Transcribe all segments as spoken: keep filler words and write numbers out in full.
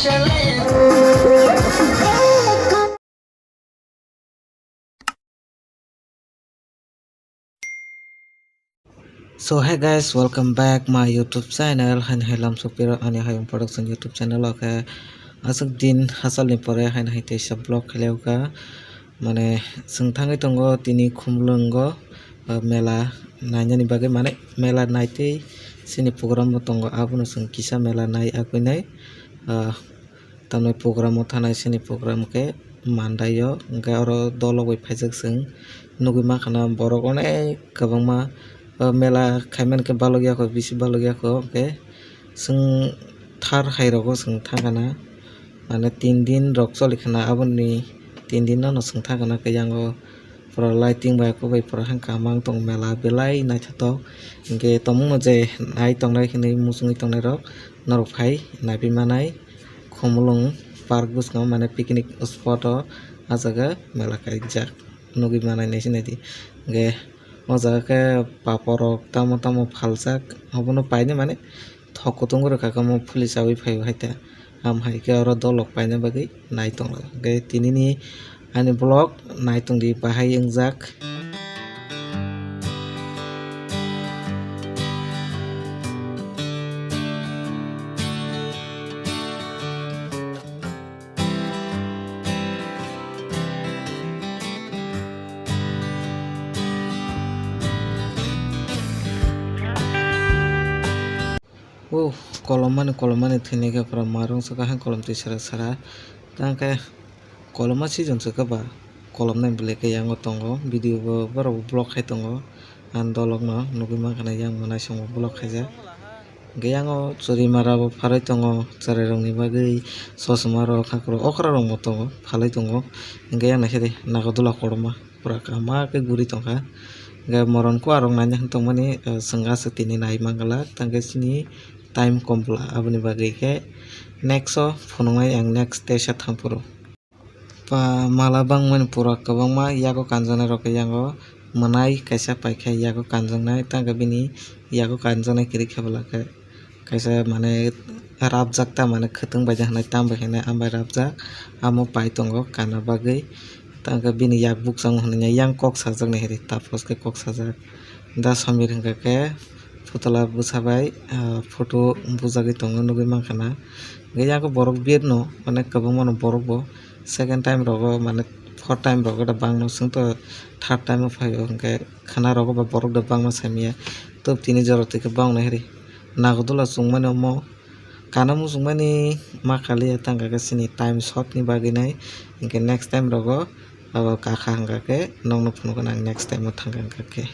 So hey guys, welcome back my YouTube channel. Haini hai lamsok piro ani Hayung Production YouTube channel o khe aswk din hachal ni pore haini hai teisa vlog khailai o kha. Mane chwng thangwi tongo tini Khumulwngo, ah, mela nainani bagwi, mane mela naitwi chini program bo tongo, abono chwng kisa mela nai agwi nai, ah, tamni program o thanai chini program khe Mandai o, hwnkhe oro dolok bai phaijak chwng nugwi mankha na borok onek kwbangma, ah, mela khaimani khe balok yakho, bisi balok yakho, hwnkhe chwng thar hai rogo chwng thangkha na. Mane tin din rok choli khna, aboni tin din no chwng thang khna khe yango pura lighting bai kok bai pura hang kaham tong mela belai naithotok. Hwnkhe tongmungno je nai tongnai hinwi muchungwi tongnai rok norok phai naiwi manai. Khumulwng park bwskango mane picnic spot o ah jaga mela kaijak nugwi manai nai sinai di. Hwnkhe o jaga khe papor rok tamo tamo phaljak, obono painai mane thok kutung rwkha khe omo phuli chaui phaio hai ta. Am hai khe oro dolok paina bagwi nai tongo. Hwnkhe tinini ani vlog nai tongdi bahai wngjak. O kolom mani, kolom mani thwinai khe pura marung saka hai kolom twi sara sara. Tang khe koloma season se khe ba kolom nai belai khe yango tongo, video bo borok bo vlog khai tongo. Ang dolok no nugwi mankha na yang bo naising bo vlog khaijak. Hwnkhe yango chwrimara bo pharwi tongo, chwrai rokni bagwi chosma rok, hakurok okra rok bo tongo, phalwi tongo. Hwnkhe yang naikhe de nagodula kotorma pura kaham khe guri tongkha. Hwnkhe moron kua rok naina hwn tongmani, eh, chwng aswk tini nai manglak, tangkhe chini time kom bwla, aboni bagwi khe next o phunuknai ang, next teisa thang phuru. Pa mala bangmani pura kwbangma yago kanjaknai rok khe yango mwnai kaisa paikha yago kanjaknai, tangkhe bini yago kanjaknai kwrwi khe bwla khe kaisa mane rabjak ta mane khwtwng bai hwnwi tam bai hwnwi ambai rabjak, amo pai tongo kana bagwi. Tangkhe bini yak bukchang hwnwi yang kok sajaknai hwnwi tapos khe kok sajak. Da Samir hwnkha khe putla bwsa bai, ah, photo bujagwi tongo nugwi mankha na. Hwnkhe yago borok birno mane kwbangma no borok bo second time rogo mane fourth time rogo da bangno chwngto third time o phaio hwnkhe khwna rogo ba borok da bangno saimanya. Tok tini jora twi khe bangno heri nagodula chwngmani omo kana muchungmani ma kaliya tangkha khe chini time short ni bagwi nai hwnkhe next time rogo abo kakha hwnkha khe nokno phunukgwna ang next time o thangkha hwnkha khe.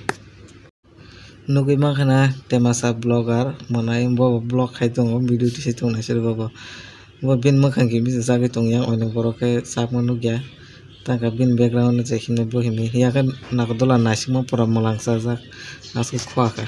Nugwi mankha na temasa vlogger mwnai bo vlog khai tongo, video tisai tongo naisir bo bo. Bo bini mwkhang khe bisi chagwi tong yang oinok borok khe chakma nukya. Tangkha bini background je himni bo himni yakhe nagodula naisingma pura mwlang chajak aswk khua kha.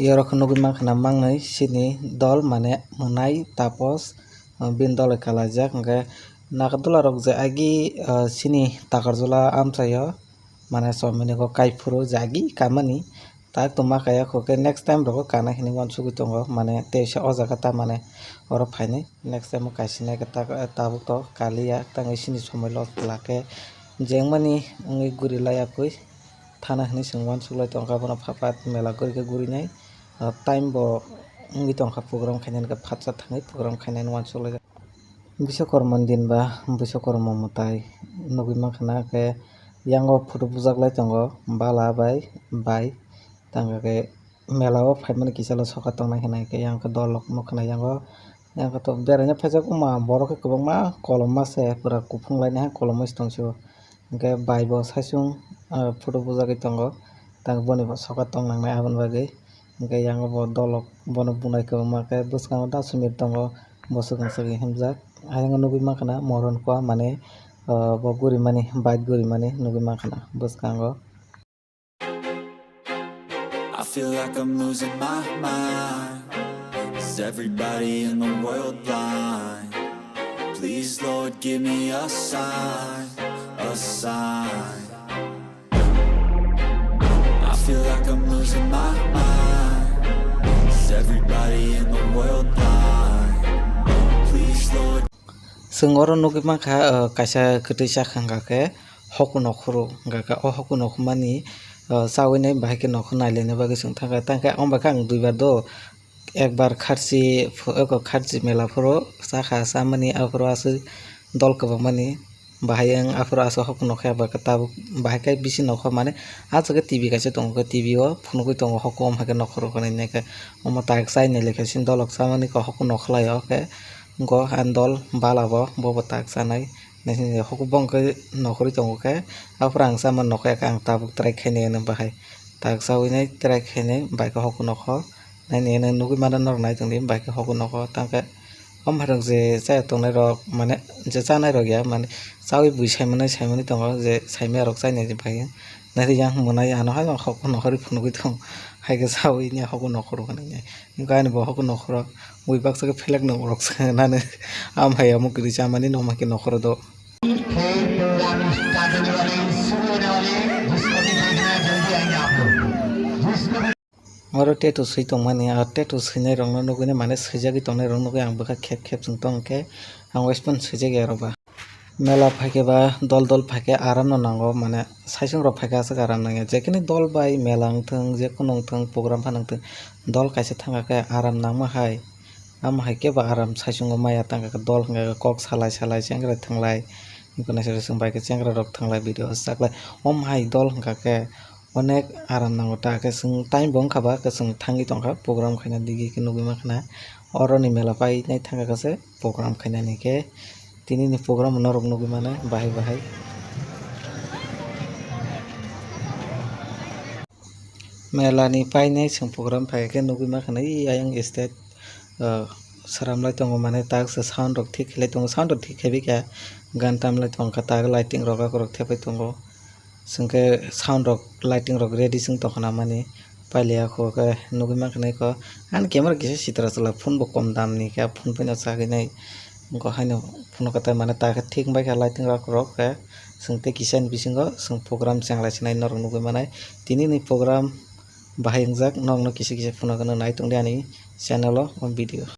Yorok nugwi mankha na mangnwi chini dol mane mwnai tapos, uh, bini dol bai kalaijak hwnkhe nagadula rok je agi, uh, chini takarjula amchaio mane chomini kok kaiphuru je agi kamani tak tongma kaya kho khe next time rogo kana hinwi uansugwi tongo mane teisa o jaga ta mane oro phainai next time o kaisinai khe tak tabuk to kaliya tangwi chini somoi loss khlakhe jengmani wngwi guri laiya kwi. Thana hinwi chwng uansuk lai tongkha, bono pha pha mela gori khe gurinai, ah, time bo wngwi tongkha, program khainani khe phatsa thangwi program khainani uansuk lai. Biswakorma ni din ba Biswakorma mwtai nugwi mankha na khe yango photo bujak lai tongo bala bai bai tangkha khe mela o phaimani kisa le sokat tongnai hinwi khe yang khe dol rok nukha na yango. Yang khe to beraina phaijak wngma borok khe kwbangma kolom masa pura kuphung lainai kolom masa tongsi o. Hwnkhe bai bo saichung, ah, photo bujagwi tongo. Tang boni bo sokat tong nangnai aboni bagwi. Hwnkhe yango bo dolok bono bunai kwbangma khe bwskango dusty mirror tongo. Bo swkang swkang himjak. Ayang nugwi mankha na moron kua mane, ah, bo gurimani bike gurimani nugwi mankha na bwskango. Feel like I'm losing my mind. Is everybody in the world blind? Please, Lord, give me a sign, a sign. I feel like I'm losing my mind. Is everybody in the world blind? Please, Lord. Chwng oro nugwi mankha, uh, kaisa kwtwi chakha hwnkha khe hoku nokhoro, hwnkha khe o hoku nokhormani, uh, chawi nai bahai khe nokhor nailaina bagwi chwng thangkha. Tangkhe omo bai khe ang duibar do, ekbar kharchi pho-, eko kharchi mela phuru chakha, chamani aphuru aswk dol kwbangmani. Bahai ang aphuru aswk hoku nokha ba khe tabuk bahai khe bisi nokha mane ah jaga T V kaisa tongo, khe T V o phunugwi tongo hoku, omo hai khe nokhoro khwnwi nai khe omo tak chai nai le khe sini dolok chamani khe hoku nokhlai o khe go ang dol bala bo, bo bo tak chanai nai sini hoku bong khe nokhorwi tongo khe aphuru ang chamani nokha khe ang tabuk try khainai ano bahai tak chawi nai try khainai bai khe hoku nokho. Nai nini nugwi mano norok nai tongdi, bai khe hoku nogo tangkhe. Omo hai rok je chaya tongnai rok, mane je chanai rok ya, mane chawi bui saimani, saimani tongo, je saimaya rok chainai je bai. Nai yang mwnai ano hai hoku nokhorwi phunugwi tong. Hai khe chawi ni hoku nokhoro hwnwi nai. Wngkha ani bo hoku nokhoro bui baksa khe phelek nung rok se nani. Am hai amo kwrwi chamani no ma khe nokhoro do. Oro tattoo swi tongmani, ah, tattoo swinai rokno nugwi mane, swijagwi tongnai rok nugwi ang bwkha khep khep chwng tong khe ang westphone swijak ya rok ba. Mela phaikhe ba dol dol phaikhe aram no nango, mane saichung rok phaikhe aswk aram nangya. Jekini dol bai mela wngthung, jekunu wngthung, program phano wngthung, dol kaisa thangkha khe aram nangma hai. Amo hai khe ba aram saichungo maya tangkha khe dol hwnkha khe kok salai salai chengra thanglai. Nokni sero chwng bai khe chengra rok thanglai video saklai. Om hai dol hwnkha khe onek aram nango ta khe chwng time bo wngkha ba khe chwng thangwi tongkha program khaina digi khe nugwi mankha na. Oro ni mela painai thangkha khe se program khainani khe tini ni program norok nugwi mano bahai bahai. Mela ni painai chwng program phai khe nugwi mankha na i ayang stage, ah, sramlai tongo mane tak se sound rok thik khlai tongo, sound rok thik khaibikha gan tamlai tongkha tak lighting rok akorok thepai tongo. Chwngkhe sound rok, lighting rok ready chwng tongkha na mani pailaiya kho khe nugwi mankha na kho. Ani camera kisa sitra chwla, phone bo kom dam ni khe, phone phano chagwi nai. Wngkha haino phunukha tai mane ta khe thik bai kha lighting rok rok khe chwng tei kisa ni bisingo chwng program chenglai sinai norok nugwi manai. Tini ni program bahai wngjak, norokno kisa kisa phunukgwno nai tongdi ani channel o o video.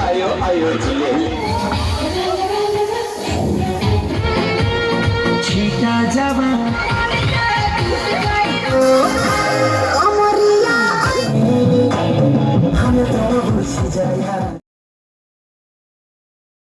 Ayo, ayo, chile.